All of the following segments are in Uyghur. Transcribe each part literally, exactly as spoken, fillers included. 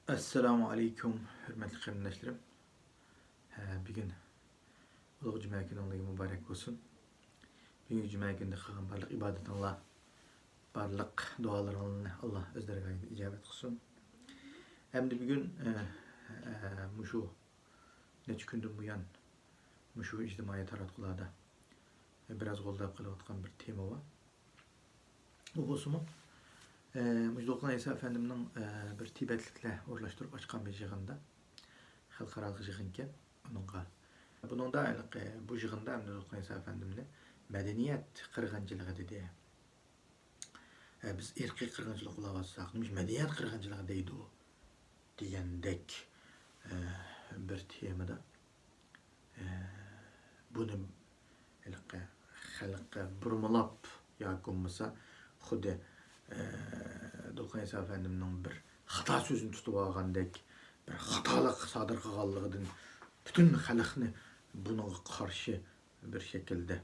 ئەسسالامۇ ئەلەيكۇم، ھۆرمەتلىك قېرىنداشلىرىم. ھە، بۈگۈن ئۇلۇغ جۈمە كۈنۈڭلارغا مۇبارەك بولسۇن. بۈگۈنكى جۈمە كۈنىدە قىلغان بارلىق ئىبادىتىڭلار، بارلىق دۇئالىرىڭلارنى ئاللا ئۆز دەرگاھىدا ئىجابەت قىلسۇن. ئەمدى بۈگۈن، ئە، ئە، مۇشۇ نەچچە كۈندىن بۇيان مۇشۇ ئىجتىمائىي تاراتقۇلاردا بىراز غۇلداپ قېلىۋاتقان بىر تېما بار. ئۇ بولسىمۇ، ئە، مۇشۇ دولقۇن ئەيسا ئەپەندىمنىڭ، ئە، بىر تىبەتلىكلەر ئورۇنلاشتۇرۇپ ئاچقان بىر يىغىندا، خەلقئارالىق يىغىنكەن ئۇنىڭغا. بۇنىڭدا ھېلىقى، بۇ يىغىندا ئەمدى دولقۇن ئەيسا ئەپەندىمنى مەدەنىيەت قىرغىنچىلىقى دېدى. ئە، بىز ئىرقىي قىرغىنچىلىق قىلاۋاتساق، نېمىش مەدەنىيەت قىرغىنچىلىقى دەيدۇ؟ دېگەندەك، ئە، بىر تېمىدا، ئە، بۇنى ھېلىقى خەلققە بۇرمىلاپ ياكى بولمىسا خۇددى، ئە، دولقۇن ئەيسا ئەپەندىمنىڭ بىر خاتا سۆزىنى تۇتۇپ ئالغاندەك، بىر خاتالىق سادىر قىلغانلىقىدىن پۈتۈن خەلقنى بۇنىڭغا قارشى بىر شەكىلدە،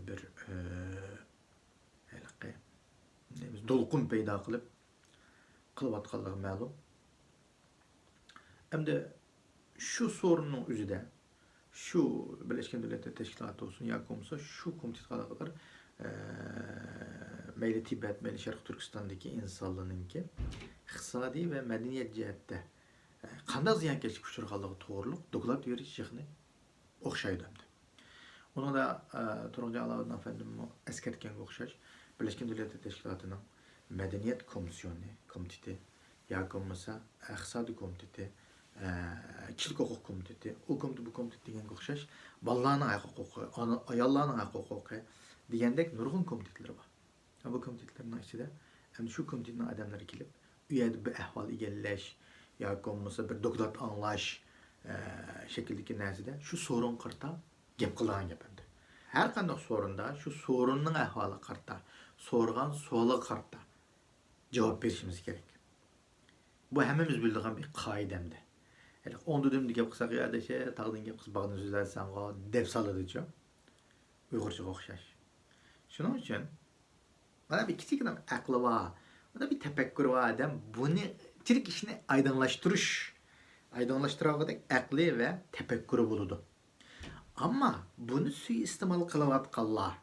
بىر، ئە، ھېلىقى دولقۇن پەيدا قىلىپ قىلىۋاتقانلىقى مەلۇم. ئەمدى شۇ سورۇننىڭ ئۆزىدە شۇ بىرلەشكەن دۆلەتلەر تەشكىلاتى بولسۇن ياكى بولمىسا شۇ كومىتېتقا ئالاقىدار، ئە، مەيلى تىبەت، مەيلى شەرقىي تۈركىستاندىكى ئىنسانلارنىڭكى ئىقتىسادىي ۋە مەدەنىيەت جەھەتتە، ئە، قانداق زىيانكەشلىككە ئۇچرىغانلىقى توغرۇلۇق دوكلات بېرىش يىغىنى ئوخشايدۇ ئەمدى. ئۇنىڭدا، ئە، تۇرغۇن ئالاۋۇدۇن ئەپەندىممۇ ئەسكەرتكەنگە ئوخشاش، بىرلەشكەن دۆلەتلەر تەشكىلاتىنىڭ مەدەنىيەت كومىسسىيونى كومىتېتى ياكى بولمىسا ئىقتىسادىي كومىتېتى، ئە، كىشىلىك ھوقۇق كومىتېتى، ئۇ كومىتېت، بۇ كومىتېت دېگەنگە ئوخشاش، بالىلارنىڭ ھەق ھوقۇقى، ئانا-، ئاياللارنىڭ ھەق ھوقۇقى دېگەندەك نۇرغۇن كومىتېتلىرى بار. بۇ كومىتېتلارنىڭ ئىچىدە ئەمدى شۇ كومىتېتنىڭ ئادەملىرى كېلىپ، ئۇ يەردە بىر ئەھۋال ئىگىلەش ياكى بولمىسا بىر دوكلات ئاڭلاش، ئە، شەكلىدىكى نەرسىدە شۇ سورۇنغا قارىتا گەپ قىلىدىغان گەپ ئەمدى. ھەر قانداق سورۇندا شۇ سورۇننىڭ ئەھۋالىغا قارىتا، سورىغان سوئالىغا قارىتا جاۋاب بېرىشىمىز كېرەك. بۇ ھەممىمىز بىلىدىغان بىر قائىدە ئەمدى. ھېلىقى ئوڭدىن گەپ قىلساق، يا دېسە، تاغدىن گەپ قىلسا، باغدىن سۆزلەرسەنغۇ دەپ سالىدۇچۇ. ئۇيغۇرچىغا ئوخشاش. شۇنىڭ ئۈچۈن مانا بىر كىچىككىنە ئەقلى بار، مانا بىر تەپەككۇرى بار ئادەم بۇنى، تىرىك ئىشنى ئايدىڭلاشتۇرۇش، ئايدىڭلاشتۇرالىغۇدەك ئەقلى ۋە تەپەككۇرى بولىدۇ. ئەمما بۇنى سۇيىئىستېمال قىلىۋاتقانلار،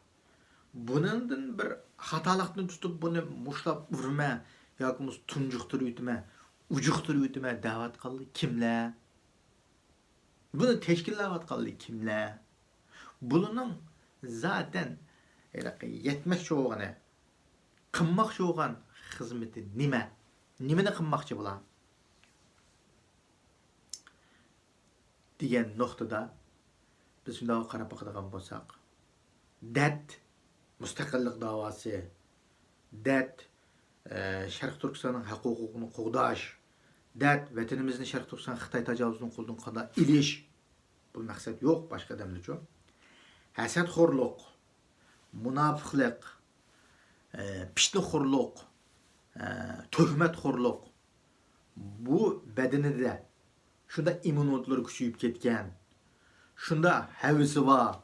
بۇنىڭدىن بىر خاتالىقنى تۇتۇپ بۇنى مۇشتلاپ ئۇرىمەن ياكى بولمىسا تۇنجۇقتۇرۇۋېتىمەن، ئۇجۇقتۇرۇۋېتىمەن دەۋاتقانلار كىملەر؟ بۇنى تەشكىللەۋاتقانلار كىملەر؟ بۇلارنىڭ زاتەن ھېلىقى يەتمەكچى بولغىنى، قىلماقچى بولغان خىزمىتى نېمە؟ نېمىنى قىلماقچى بۇلار؟ دېگەن نۇقتىدا بىز شۇنداق قاراپ باقىدىغان بولساق، دەرد مۇستەقىللىق داۋاسى، دەرد، ئە، شەرقىي تۈركىستاننىڭ ھەق ھوقۇقىنى قوغداش، دەرد ۋەتىنىمىزنى شەرقىي تۈركىستان خىتاي تاجاۋۇزىنىڭ قولىدىن قانداق ئېلىش، بۇ مەقسەت يوق باشقا ئادەملەرچۇ. ھەسەتخورلۇق، مۇناپىقلىق، ئە، پىتنىخورلۇق، ئە، تۆھمەتخورلۇق، بۇ بەدىنىدە شۇنداق ئىممۇنىتېتلىرى كۈچىيىپ كەتكەن، شۇنداق ھەۋىسى بار،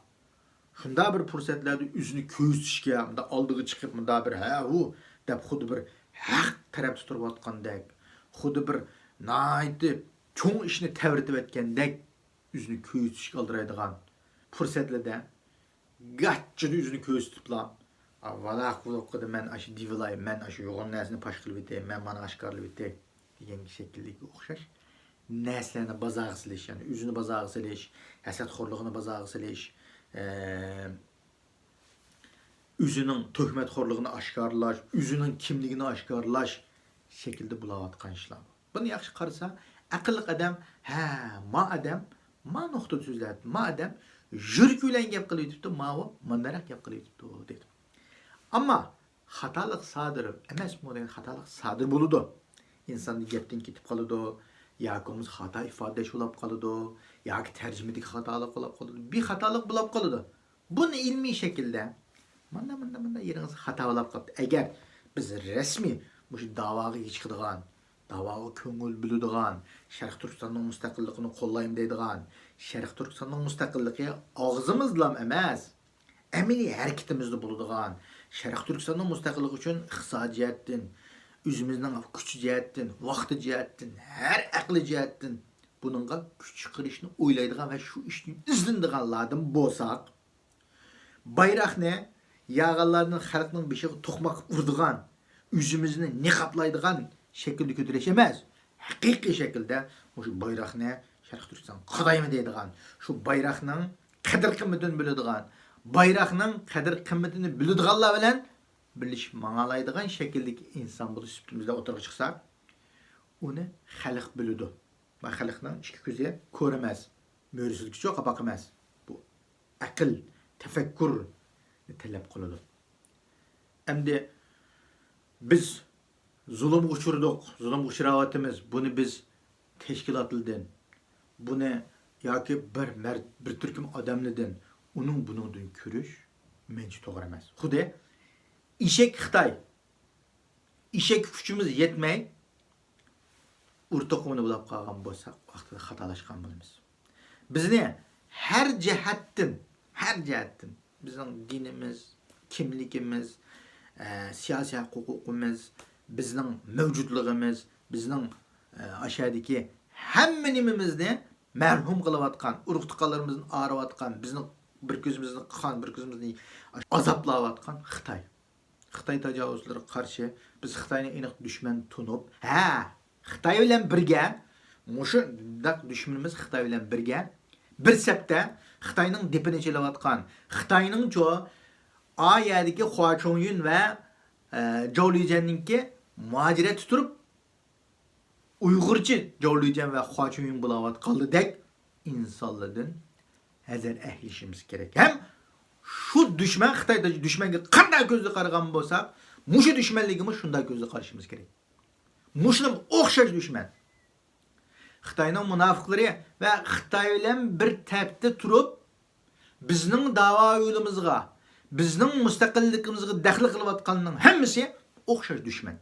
شۇنداق بىر پۇرسەتلەردە ئۆزىنى كۆرسىتىشكە، مۇنداق ئالدىغا چىقىپ، مۇنداق بىر ھە-ھۇ دەپ، خۇددى بىر ھەق تەرەپتە تۇرۇۋاتقاندەك، خۇددى بىر ناھايىتى چوڭ ئىشنى تەۋرىتىۋەتكەندەك ئۆزىنى كۆرسىتىشكە ئالدىرايدىغان پۇرسەتلەردە گاچچىدا ئۆزىنى كۆرسىتىپلا، «ۋالاق-ۋۇلۇق قىدى، مەن ئاشۇ دېۋىلاي، مەن ئاشۇ يوغان نەرسىنى پاش قىلىۋېتەي، مەن مانا ئاشكارىلىۋېتەي» دېگەن شەكىلدىكى ئوخشاش نەرسىلەرنى بازارغا سېلىش، يەنى ئۆزىنى بازارغا سېلىش، ھەسەتخورلۇقىنى بازارغا سېلىش، ئە، ئۆزىنىڭ تۆھمەتخورلۇقىنى ئاشكارىلاش، ئۆزىنىڭ كىملىكىنى ئاشكارىلاش شەكلىدە بولاۋاتقان ئىشلار بۇ. بۇنى ياخشى قارىسا، ئەقىللىق ئادەم، ھە، ما ئادەم، ما نۇقتىدا سۆزلەپ، ما ئادەم يۈرىكى بىلەن گەپ قىلىۋېتىپتۇ، ماۋۇ مۇنداقراق گەپ قىلىۋېتىپتۇ، دەيدۇ. ئەمما خاتالىق سادىر ئەمەسمۇ دېگەن خاتالىق سادىر بولىدۇ. ئىنسان گەپتىن كېتىپ قالىدۇ، ياكى بولمىسا خاتا ئىپادىلەش بولاپ قالىدۇ، ياكى تەرجىمىدىكى خاتالىق بولاپ قالىدۇ، بىر خاتالىق بولاپ قالىدۇ. بۇنى ئىلمىي شەكىلدە، مانا، مانا، مانا يېرىڭىز خاتا بولاپ قاپتۇ. ئەگەر بىز رەسمىي مۇشۇ داۋاغا چىقىدىغان، داۋاغا كۆڭۈل بۆلىدىغان، شەرقىي تۈركىستاننىڭ مۇستەقىللىقىنى قوللايمەن دەيدىغان، شەرقىي تۈركىستاننىڭ مۇستەقىللىقى ئاغزىمىزدىلا ئەمەس، ئەمەلىي ھەرىكىتىمىزدە بولىدىغان، شەرقىي تۈركىستاننىڭ مۇستەقىللىقى ئۈچۈن ئىقتىسادىي جەھەتتىن، ئۆزىمىزنىڭ كۈچ جەھەتتىن، ۋاقتى جەھەتتىن، ھەر ئەقلى جەھەتتىن بۇنىڭغا كۈچ چىقىرىشنى ئويلايدىغان ۋە شۇ ئىشنى ئىزدىنىدىغانلاردىن بولساق، بايراقنى ياغانلاردىن خەلقنىڭ بېشىغا توقماق ئۇرىدىغان، ئۆزىمىزنى نىقابلايدىغان شەكىلدە كۆتۈرۈش ئەمەس، ھەقىقىي شەكىلدە مۇشۇ بايراقنى شەرقىي تۈركىستان قادايمەن دەيدىغان، شۇ بايراقنىڭ قەدىر-قىممىتىنى بىلىدىغان، بايراقنىڭ قەدىر-قىممىتىنى بىلىدىغانلار بىلەن بىرلىشىپ ماڭالايدىغان شەكىلدىكى ئىنسان بولۇش سۈپىتىمىزدە ئوتتۇرىغا چىقساق، ئۇنى خەلق بىلىدۇ. ۋە خەلقنىڭ ئىككى كۆزى كور ئەمەس، مۈرىسىدىكى چوققا باقىمەن. بۇ ئەقىل، تەپەككۇرنى تەلەپ قىلىدۇ. ئەمدى بىز زۇلۇمغا ئۇچرىدۇق، زۇلۇمغا ئۇچراۋاتىمىز. بۇنى بىز تەشكىلاتلىدىن، بۇنى ياكى بىر مەرد، بىر تۈركۈم ئادەملىدىن، ئۇنىڭ بۇنىڭدىن كۆرۈش مەنچە توغرا ئەمەس. خۇددى ئېشەك خىتاي، ئېشەككە كۈچىمىز يەتمەي، ئۇرتۇقۇمنى بۇلاپ قالغان بولساق، ۋاقتىدا خاتالاشقان بولىمىز. بىزنى ھەر جەھەتتىن، ھەر جەھەتتىن، بىزنىڭ دىنىمىز، كىملىكىمىز، ئە، سىياسىي ھەق ھوقۇقىمىز، بىزنىڭ مەۋجۇتلۇقىمىز، بىزنىڭ، ئە، ئاشەدىكى ھەممە نېمىمىزنى مەھرۇم قىلىۋاتقان، ئۇرۇق-تۇغقانلىرىمىزنى ئاغرىۋاتقان، بىزنىڭ بىر كۆزىمىزنى قان، بىر كۆزىمىزنى ئازابلاۋاتقان خىتاي. خىتاي تاجاۋۇزچىلىرىغا قارشى بىز خىتاينى ئېنىق دۈشمەن تونۇپ، ھە، خىتاي بىلەن بىرگە، مۇشۇنداق دۈشمىنىمىز خىتاي بىلەن بىرگە، بىر سەپتە خىتاينىڭ دېپىنى چېلىۋاتقان، خىتاينىڭچۇ ئا يەردىكى خۇا چۇڭيۈن ۋە، ئە، جاۋ لىجيەننىڭكى مۇھاجىرەتتە تۇرۇپ، ئۇيغۇرچە جاۋ لىجيەن ۋە خۇا چۈنيۈن بولاۋاتقانلىدەك ئىنسانلاردىن ھەزەر ئەكلىشىمىز كېرەك. ھەم شۇ دۈشمەن، خىتاي دۈشمەنگە قانداق كۆزدە قارىغان بولساق، مۇشۇ دۈشمەنلىكىمۇ شۇنداق كۆزدە قارىشىمىز كېرەك. مۇشۇنىڭغا ئوخشاش دۈشمەن. خىتاينىڭ مۇناپىقلىرى ۋە خىتاي بىلەن بىر تەپتە تۇرۇپ، بىزنىڭ داۋا يولىمىزغا، بىزنىڭ مۇستەقىللىكىمىزغا دەخلى قىلىۋاتقاننىڭ ھەممىسى ئوخشاش دۈشمەن.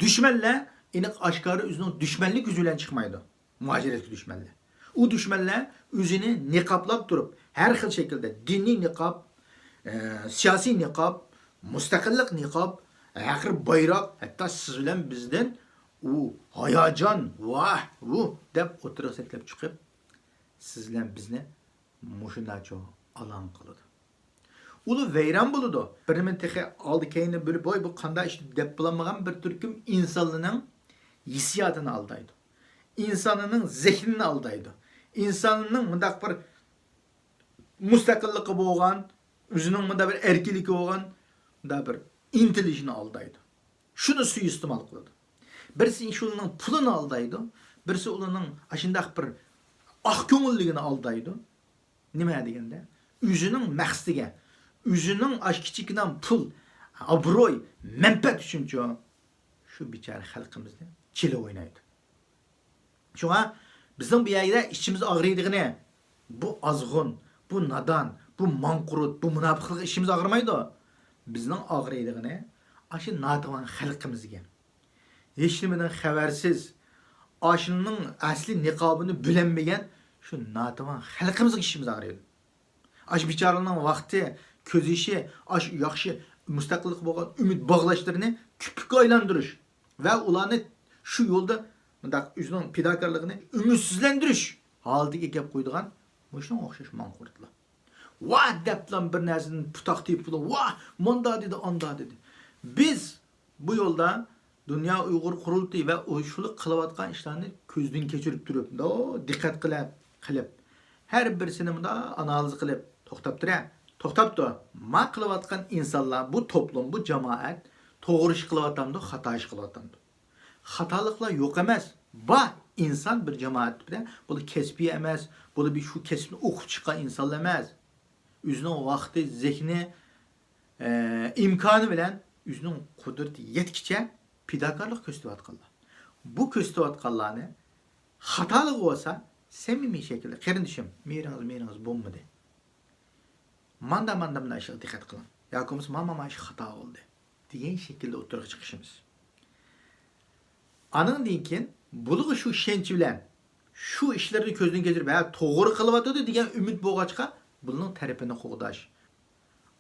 دۈشمەنلەر ئېنىق ئاشكارا ئۆزىنىڭ دۈشمەنلىك يۈزى بىلەن چىقمايدۇ مۇھاجىرەتكە دۈشمەنلەر. ئۇ دۈشمەنلەر ئۆزىنى نىقابلاپ تۇرۇپ، ھەر خىل شەكىلدە دىنىي نىقاب، ئە، سىياسىي نىقاب، مۇستەقىللىق نىقاب، ھەر خىل بايراق، ھەتتا سىز بىلەن بىزدىن ئۇ ھاياجان، ۋاھ، ۋۇھ دەپ ئوتتۇرىغا سەكلەپ چىقىپ، سىز بىلەن بىزنى مۇشۇنداچۇ ئالاڭ قىلىدۇ. ئۇلار ۋەيران بولىدۇ. بىر نېمىنى تېخى ئالدى كەينىنى بىلىپ، ۋاي، بۇ قانداق ئىش دەپ بولالمىغان بىر تۈركۈم ئىنسانلارنىڭ ھېسسىياتىنى ئالدايدۇ. ئىنساننىڭ زېھنىنى ئالدايدۇ. ئىنساننىڭ مۇنداق بىر مۇستەقىللىقى بولغان، ئۆزىنىڭ مۇنداق بىر ئەركىنلىكى بولغان، مۇنداق بىر ئىنتىلىشىنى ئالدايدۇ. شۇنى سۇيىئىستېمال قىلىدۇ. بىرسى شۇنىڭ پۇلىنى ئالدايدۇ، بىرسى ئۇلارنىڭ ئاشۇنداق بىر ئاق كۆڭۈللۈكىنى ئالدايدۇ. نېمە دېگەندە، ئۆزىنىڭ مەقسىتىگە، ئۆزىنىڭ ئاشۇ كىچىككىنە پۇل، ئابرۇي، مەنپەئەت ئۈچۈنچۇ شۇ بىچارە خەلقىمىزنى چىلە ئوينايدۇ. شۇڭا بىزنىڭ بۇ يەردە ئىچىمىز ئاغرىيدىغىنى بۇ ئازغۇن، بۇ نادان، بۇ ماڭقۇرت، بۇ مۇناپىقلىق ئىچىمىز ئاغرىمايدۇ. بىزنىڭ ئاغرىيدىغىنى ئاشۇ ناتىۋان خەلقىمىزگە. ھېچنېمىدىن خەۋەرسىز، ئاشۇنىڭ ئەسلى نىقابىنى بىلەلمىگەن شۇ ناتىۋان خەلقىمىزگە ئىچىمىز ئاغرىيدۇ. ئاشۇ بىچارىلەرنىڭ ۋاقتى، كۆز يېشى، ئاشۇ ياخشى مۇستەقىللىققا بولغان ئۈمىد باغلاشلىرىنى كۈپۈككە ئايلاندۇرۇش ۋە ئۇلارنى شۇ يولدا مۇنداق ئۆزىنىڭ پىداكارلىقىنى ئۈمىدسىزلەندۈرۈش ھالىتىگە ئەكەپ قويىدىغان مۇشۇنىڭغا ئوخشاش ماڭقۇرتلار. ۋاھ دەپلا بىر نەرسىدىن پۇتاق تېپىپلا، ۋاھ مۇندا دېدى، ئاندا دېدى. بىز بۇ يولدا دۇنيا ئۇيغۇر قۇرۇلتىيى ۋە ئۇ شۇلۇق قىلىۋاتقان ئىشلارنى كۆزدىن كەچۈرۈپ تۇرۇپ، مۇنداق دىققەت قىلىپ، قىلىپ، ھەر بىرسىنى مۇنداق ئانالىز قىلىپ، توختاپ تۇرە، توختاپ تۇر. ما قىلىۋاتقان ئىنسانلار، بۇ توپلۇم، بۇ جامائەت توغرا ئىش قىلىۋاتامدۇ، خاتا ئىش قىلىۋاتامدۇ؟ خاتالىقلار يوق ئەمەس. بار، ئىنسان بىر جامائەت بىلەن، بۇلار كەسپىي ئەمەس، بۇلار بىر شۇ كەسىپنى ئوقۇپ چىققان ئىنسانلار ئەمەس. ئۆزىنىڭ ۋاقتى، زېھنى، ئە، ئىمكانى بىلەن ئۆزىنىڭ قۇدرىتى يەتكىچە پىداكارلىق كۆرسىتىۋاتقانلار. بۇ كۆرسىتىۋاتقانلارنى خاتالىقى بولسا سەمىمىي شەكىلدە، «قېرىندىشىم، مېھرىڭىز، مېھرىڭىز بولمىدى. ماندا، ماندا، ماندا ئىشلارغا دىققەت قىلىڭ. ياكى بولمىسا، مانا، مانا ئىش خاتا بولدى» دېگەن شەكىلدە ئوتتۇرىغا چىقىشىمىز. ئانىڭدىن كېيىن بۇلىغا شۇ ئىشەنچ بىلەن، شۇ ئىشلىرىنى كۆزدىن كەچۈرۈپ، ھە، توغرا قىلىۋاتىدۇ دېگەن ئۈمىد بولغاچقا، بۇنىڭ تەرىپىنى قوغداش.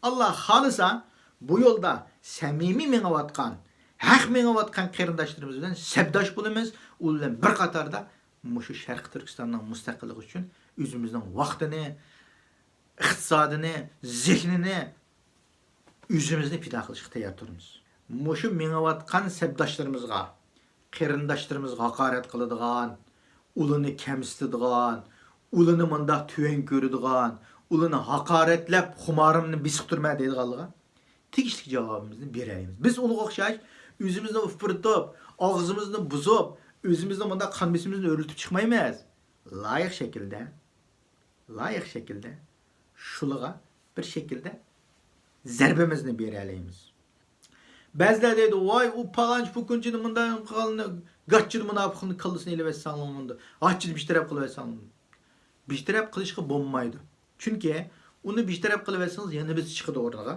ئاللا خالىسا، بۇ يولدا سەمىمىي مېڭىۋاتقان، ھەق مېڭىۋاتقان قېرىنداشلىرىمىز بىلەن سەپداش بولىمىز. ئۇ بىلەن بىر قاتاردا مۇشۇ شەرقىي تۈركىستاننىڭ مۇستەقىللىقى ئۈچۈن ئۆزىمىزنىڭ ۋاقتىنى، ئىقتىسادىنى، زېھنىنى، ئۆزىمىزنى پىدا قىلىشقا تەييار تۇرىمىز. مۇشۇ مېڭىۋاتقان سەپداشلىرىمىزغا، قېرىنداشلىرىمىزغا ھاقارەت قىلىدىغان، ئۇلىنى كەمسىتىدىغان، ئۇلىنى مۇنداق تۆۋەن كۆرىدىغان، ئۇلىنى ھاقارەتلەپ خۇمارىمنى بېسىقتۇرىمەن دەيدىغانلىرىغا تېگىشلىك جاۋابىمىزنى بېرەلەيمىز. بىز ئۇلىغا ئوخشاش ئۆزىمىزنى ئۇپرىتىپ، ئاغزىمىزنى بۇزۇپ، ئۆزىمىزنى مۇنداق قان بېسىمىمىزنى ئۆرلىتىپ چىقمايمىز. لايىق شەكىلدە، لايىق شەكىلدە شۇلىغا بىر شەكىلدە زەربىمىزنى بېرەلەيمىز. بەزىلەر دەيدۇ، ۋاي، ئۇ پالانچى پۇكۇنچىنى مۇنداق قىلغاننى، گاچچىنى، مۇناپىقنى كاللىسىنى ئېلىۋەتسەڭلار، مۇنداق ھاچچىنى بىتەرەپ قىلىۋەتسەڭلار. بىتەرەپ قىلىشقا بولمايدۇ. چۈنكى ئۇنى بىتەرەپ قىلىۋەتسىڭىز، يەنە بىرسى چىقىدۇ ئورنىغا.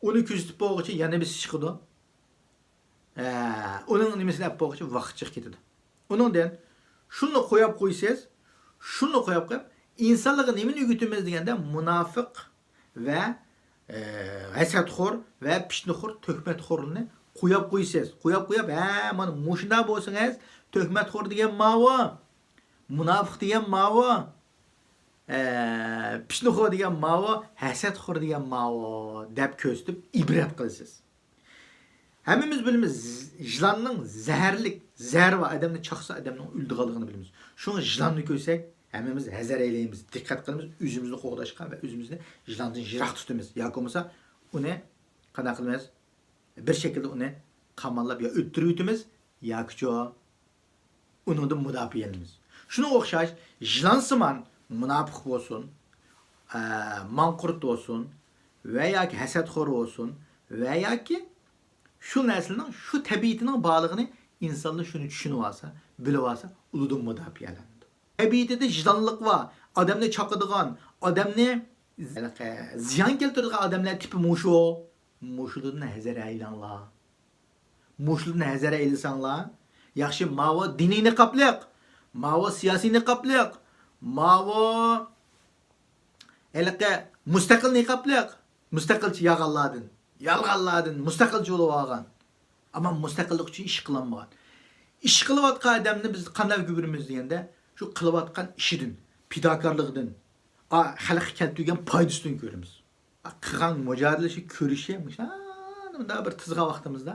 ئۇنى كۆزىتىپ بولغۇچە يەنە بىرسى چىقىدۇ. ھە، ئۇنىڭ نېمىسىنى ئەپ بولغۇچە ۋاقىت چىقىپ كېتىدۇ. ئۇنىڭدىن شۇنى قويۇپ قويسىز، شۇنى قويۇپ قويۇپ، ئىنسانلارغا نېمىنى ئۆگىتىمىز دېگەندە، مۇناپىق ۋە، ئە، ھەسەتخور ۋە پىتنىخور، تۆھمەتخورلارنى قويۇپ قويسىز. قويۇپ قويۇپ، ھە، مانا مۇشۇنداق بولسىڭىز، تۆھمەتخور دېگەن ماۋۇ، مۇناپىق دېگەن ماۋۇ، ئە، پىتنىخور دېگەن ماۋۇ، ھەسەتخور دېگەن ماۋۇ دەپ كۆرسىتىپ ئىبرەت قىلىسىز. ھەممىمىز بىلىمىز، يىلاننىڭ زەھەرلىك، زەھەرى بار، ئادەمنى چاقسا ئادەمنىڭ ئۆلىدىغانلىقىنى بىلىمىز. شۇڭا يىلاننى كۆرسەك، ھەممىمىز ھەزەر ئەيلەيمىز، دىققەت قىلىمىز ئۆزىمىزنى قوغداشقا ۋە ئۆزىمىزنى يىلاندىن يىراق تۇتىمىز. ياكى بولمىسا ئۇنى قانداق قىلىمىز؟ بىر شەكىلدە ئۇنى قاماللاپ يا ئۆلتۈرۈۋېتىمىز، ياكىچۇ ئۇنىڭدىن مۇداپىئەلىنىمىز. شۇنىڭغا ئوخشاش، يىلانسىمان مۇناپىق بولسۇن، ئە، ماڭقۇرت بولسۇن ۋە ياكى ھەسەتخور بولسۇن ۋە ياكى شۇ نەرسىنىڭ، شۇ تەبىئىتىنىڭ بارلىقىنى ئىنسانلار شۇنى چۈشىنىۋالسا، بىلىۋالسا، ئۇلىدىن مۇداپىئەلىنىدۇ. تەبىئىتىدە يىلانلىق بار، ئادەمنى چاقىدىغان، ئادەمنى زىيان كەلتۈرىدىغان ئادەملەر تىپى مۇشۇ. مۇشۇلىرىدىن ھەزەر ئەيلەڭلار. مۇشۇلىرىدىن ھەزەر ئەيلىسەڭلار ياخشى. ماۋۇ دىنىي نىقابلىق، ماۋۇ سىياسىي نىقابلىق، ماۋۇ ھېلىقى مۇستەقىل نىقابلىق، مۇستەقىلچى يالغانلاردىن، يالغانلاردىن مۇستەقىلچى بولۇپ ئالغان. ئەمما مۇستەقىللىق ئۈچۈن ئىش قىلالمىغان. ئىش قىلىۋاتقان ئادەمنى بىز قانداق كۆرىمىز دېگەندە، شۇ قىلىۋاتقان ئىشىدىن، پىداكارلىقىدىن، ئا، خەلققە كەلتۈرگەن پايدىسىدىن كۆرىمىز. قىلغان مۇجادىلىشى، كۈرىشى، مۇشۇنداق بىر تىزغان ۋاقتىمىزدا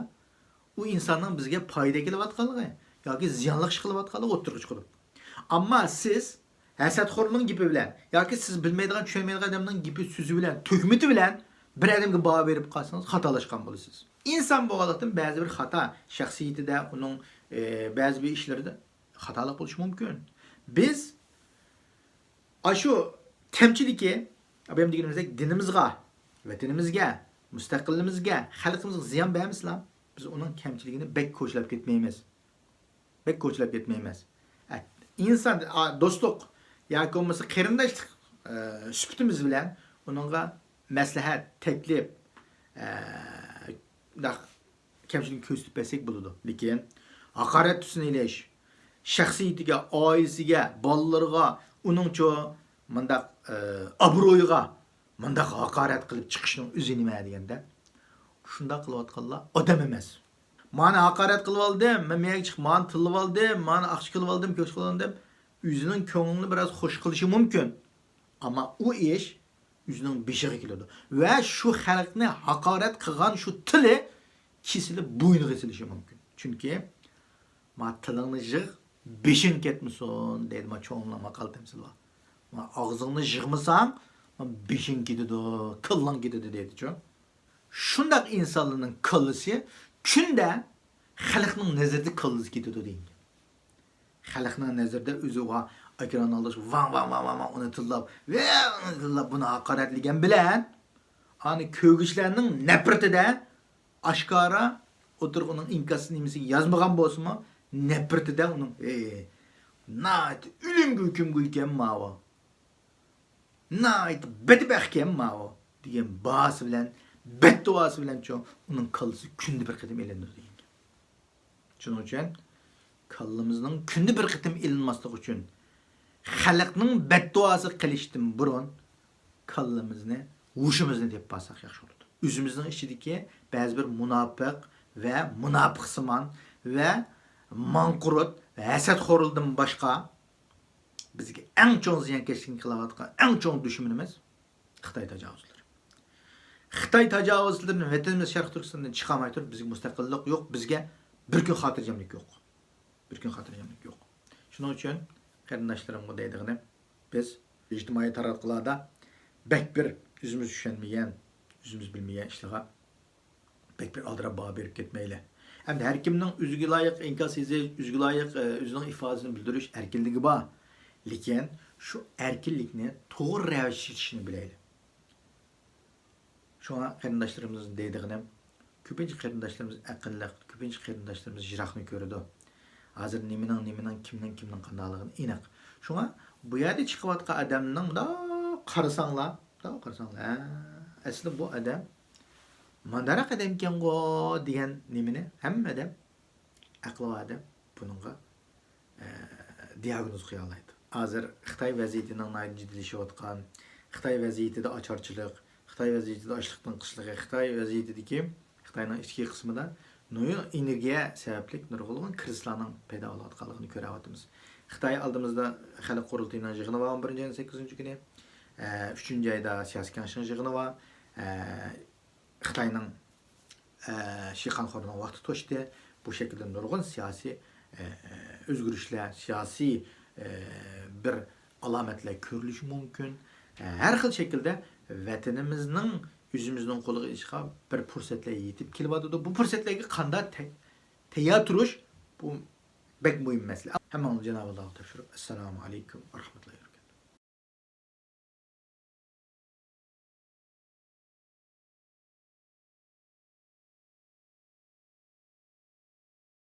ئۇ ئىنساننىڭ بىزگە پايدا كېلىۋاتقانلىقى ياكى زىيانلىق ئىش قىلىۋاتقانلىقى ئوتتۇرىغا چىقىدۇ. ئەمما سىز ھەسەتخورنىڭ گېپى بىلەن ياكى سىز بىلمەيدىغان، چۈشەنمەيدىغان ئادەمنىڭ گېپى، سۆزى بىلەن، تۆھمىتى بىلەن بىر ئادەمگە باھا بېرىپ قالسىڭىز، خاتالاشقان بولىسىز. ئىنسان بولغانلىقتىن بەزى بىر خاتا شەخسىيىتىدە، ئۇنىڭ، ئە، بەزى بىر ئىشلىرىدا خاتالىق بولۇشى مۇمكىن. بىز ئاشۇ كەمچىلىكى، ئابايام دېگىنىمىزدەك، دىنىمىزغا، ۋەتىنىمىزگە، مۇستەقىللىقىمىزگە، خەلقىمىزگە زىيان بەرمىسىلا، بىز ئۇنىڭ كەمچىلىكىنى بەك كوچىلاپ كەتمەيمىز. بەك كوچىلاپ كەتمەيمىز. ئە، ئىنسان، ئا، دوستلۇق ياكى بولمىسا قېرىنداشلىق، ئە، سۈپىتىمىز بىلەن ئۇنىڭغا مەسلىھەت، تەكلىپ، ئە، مۇنداق كەمچىلىكنى كۆرسىتىپ بەرسەك بولىدۇ. لېكىن ھاقارەت تۈسىنى ئېلىش، شەخسىيىتىگە، ئائىلىسىگە، بالىلىرىغا، ئۇنىڭچۇ مۇنداق، ئە، ئابرۇيىغا مۇنداق ھاقارەت قىلىپ چىقىشنىڭ ئۆزى نېمە دېگەندە، شۇنداق قىلىۋاتقانلار ئادەم ئەمەس. مانا ھاقارەت قىلىۋالدىم، مەن مېيەگە چىقىپ مانا تىللىۋالدىم، مانا ئاقچا قىلىۋالدىم، كۆچ قىلىۋالدىم دەپ، ئۆزىنىڭ كۆڭلىنى بىراز خوش قىلىشى مۇمكىن. ئەمما ئۇ ئىش ئۆزىنىڭ بېشىغا كېلىدۇ. ۋە شۇ خەلقنى ھاقارەت قىلغان شۇ تىلى كېسىلىپ بوينىغا سېلىشى مۇمكىن. چۈنكى، ما تىلىڭنى يىغ، بېشىڭ كەتمىسۇن دەيدۇ، ما چوڭلار ماقال تەمسىل بار. ما ئاغزىڭنى يىغمىساڭ، ما بېشىڭ كېتىدۇ، كاللاڭ كېتىدۇ دەيدىچۇ. شۇنداق ئىنسانلارنىڭ كاللىسى كۈندە خەلقنىڭ نەزىرىدە كاللىسى كېتىدۇ دېگەن گەپ. خەلقنىڭ نەزىرىدە ئۆزى ۋا ئاكىران ئالداش ۋاڭ، ۋاڭ، ۋاڭ، ۋاڭ، ۋاڭ ئۇنى تىللاپ، ۋە ئۇنى تىللاپ، بۇنى ھاقارەتلىگەن بىلەن، ئانا كۆرگۈچىلەرنىڭ نەپرىتىدە ئاشكارا ئوتتۇرىغا ئۇنىڭ ئىنكاس نېمىسىگە يازمىغان بولسىمۇ، نەپرىتىدە ئۇنىڭ، ئى، ناھايىتى ئۆلۈمگە ھۆكۈمگە ئىكەن ماۋۇ. ناھايىتى بەتبەختكەن ماۋۇ دېگەن باھاسى بىلەن، بەتدۇئاسى بىلەنچۇ ئۇنىڭ كاللىسى كۈندە بىر قېتىم ئېلىنىدۇ دېگەن گەپ. شۇنىڭ ئۈچۈن كاللىمىزنىڭ كۈندە بىر قېتىم ئېلىنماسلىقى ئۈچۈن، خەلقنىڭ بەتدۇئاسى قىلىشتىن بۇرۇن كاللىمىزنى، ھوشىمىزنى تېپىپ بارساق ياخشى بولىدۇ. ئۆزىمىزنىڭ ئىچىدىكى بەزى بىر مۇناپىق، ۋە مۇناپىقسىمان ۋە ماڭقۇرت ۋە ھەسەتخورلىدىن باشقا بىزگە ئەڭ چوڭ زىيانكەشلىكنى قىلىۋاتقان ئەڭ چوڭ دۈشمىنىمىز خىتاي تاجاۋۇزچىلىرى. خىتاي تاجاۋۇزچىلىرىنى ۋەتىنىمىز شەرقىي تۈركىستاندىن چىقارماي تۇرۇپ، بىزگە مۇستەقىللىق يوق، بىزگە بىر كۈن خاتىرجەملىك يوق. بىر كۈن خاتىرجەملىك يوق. شۇنىڭ ئۈچۈن قېرىنداشلىرىمغا دەيدىغىنىم، بىز ئىجتىمائىي تاراتقۇلاردا بەك بىر ئۆزىمىز چۈشەنمىگەن، ئۆزىمىز بىلمىگەن ئىشلارغا بەك بىر ئالدىراپ باھا بېرىپ كەتمەيلى. ئەمدى ھەر كىمنىڭ ئۆزىگە لايىق ئىنكاس يېزىش، ئۆزىگە لايىق، ئە، ئۆزىنىڭ ئىپادىسىنى بىلدۈرۈش ئەركىنلىكى بار. لېكىن شۇ ئەركىنلىكنى توغرا رەۋىشتە ئىشلىتىشنى بىلەيلى. شۇڭا قېرىنداشلىرىمىزنى دەيدىغىنىم، كۆپىنچە قېرىنداشلىرىمىز ئەقىللىق، كۆپىنچە قېرىنداشلىرىمىز يىراقنى كۆرىدۇ. ھازىر نېمىنىڭ، نېمىنىڭ، كىمنىڭ، كىمنىڭ قانداقلىقىنى ئېنىق. شۇڭا بۇ يەردە چىقىۋاتقان ئادەمنىڭ مۇنداق قارىساڭلار، مۇنداق قارىساڭلار، ھە، ئەسلى بۇ ئادەم مانداراق ئادەمكەنغۇ دېگەن نېمىنى ھەممە ئادەم، ئەقلى بار ئادەم بۇنىڭغا، ئە، دىياگنوز قويالايدۇ. ھازىر خىتاي ۋەزىيىتىنىڭ ناھايىتى جىددىيلىشىۋاتقان، خىتاي ۋەزىيىتىدە ئاچارچىلىق، خىتاي ۋەزىيىتىدە ئاشلىقنىڭ قىسلىقى، خىتاي ۋەزىيىتىدىكى خىتاينىڭ ئىچكى قىسمىدا نويۇ ئېنېرگىيە سەۋەبلىك نۇرغۇنلىغان كىرىزىسلارنىڭ پەيدا بولۇۋاتقانلىقىنى كۆرۈۋاتىمىز. خىتاي ئالدىمىزدا خەلق قۇرۇلتىيىنىڭ يىغىنى بار، ئون بىرىنچى ئاينىڭ سەككىزىنچى كۈنى. ئە، ئۈچىنچى ئايدا سىياسىي كېڭىشىڭ يىغىنى بار. ئە، خىتاينىڭ، ئە، شىخەن خورىنىڭ ۋاقتى توشتى. بۇ شەكىلدە نۇرغۇن سىياسىي، ئە، ئۆزگىرىشلەر، سىياسىي، ئە، بىر ئالامەتلەر كۆرۈلۈشى مۇمكىن. ئە، ھەر خىل شەكىلدە ۋەتىنىمىزنىڭ ئۆزىمىزنىڭ قولىغا ئېلىشىغا بىر پۇرسەتلەر يېتىپ كېلىۋاتىدۇ. بۇ پۇرسەتلەرگە قانداق تە-، تەييار تۇرۇش، بۇ بەك مۇھىم مەسىلە. ھەممىڭلارنى جانابى ئاللاغا تاپشۇرۇپ، ئەسسالامۇ ئەلەيكۇم ۋە رەھمەتۇللاھى ۋە بەرىكاتۇھ.